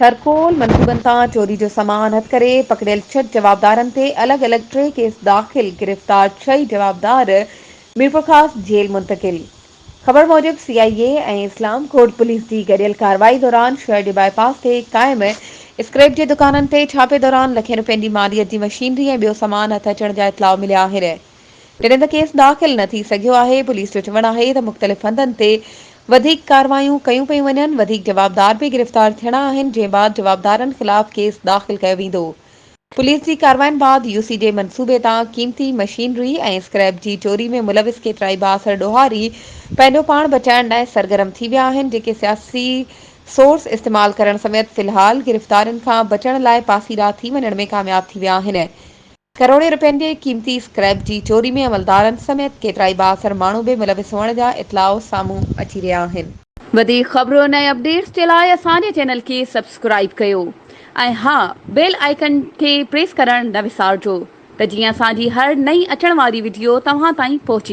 ٿرڪول منصوبن تان چوري جو سامان هٿ ڪري پڪڙيل ڇهه جوابدارن تي الڳ الڳ ٽي ڪيس داخل، گرفتار ڇهه ئي جوابدار ميرپورخاص جيل منتقل. خبر موجب سي آء اي ۽ اسلام ڪوٽ پوليس جي گڏيل ڪارروائي دوران شهر جي بائي پاس تي قائم اسڪريپ جي دڪانن تي ڇاپي دوران لکين روپين جي ماليت جي مشينري ۽ ٻيو سامان هٿ اچڻ جا اطلاع مليا آهن. جڏهن ته ڪيس داخل نه ٿي سگهيو آهي، پوليس جو چوڻ آهي ته مختلف هنڌن تي وڌيڪ ڪارروايون ڪيون پيون وڃن، وڌيڪ جوابدار به گرفتار ٿيڻا آهن، جنهن بعد جوابدارن خلاف ڪيس داخل ڪيو ويندو. پوليس جي ڪاررواين بعد يو سي جي منصوبي تان قيمتي مشينري ۽ اسڪريپ جي چوري ۾ ملوث ڪيترائي بااثر ڏوهاري پنهنجو پاڻ بچائڻ لاء سرگرم ٿي ويا آهن، جيڪي سياسي سورس استعمال ڪرڻ سميت في الحال گرفتارين کان بچڻ لاء پاسيرا ٿي وڃڻ ۾ ڪامياب ٿي ويا آهن. ڪروڙين رپين جي قيمتي اسڪريپ جي چوري ۾ عملدارن سميت ڪيترائي بااثر ماڻهو به ملوث هئڻ جا اطلاع سامهون اچي رهيا آهن. وڌيڪ خبرن ۽ اپڊيٽس جي لاء اسان جي چينل کي سبسڪرائيب ڪيو ۽ ها بيل آئيڪن کي پريس ڪرڻ نه وسارجو ته جيئن اسان جي هر نئين اچڻ واري وڊيو توهان تائين پهچي.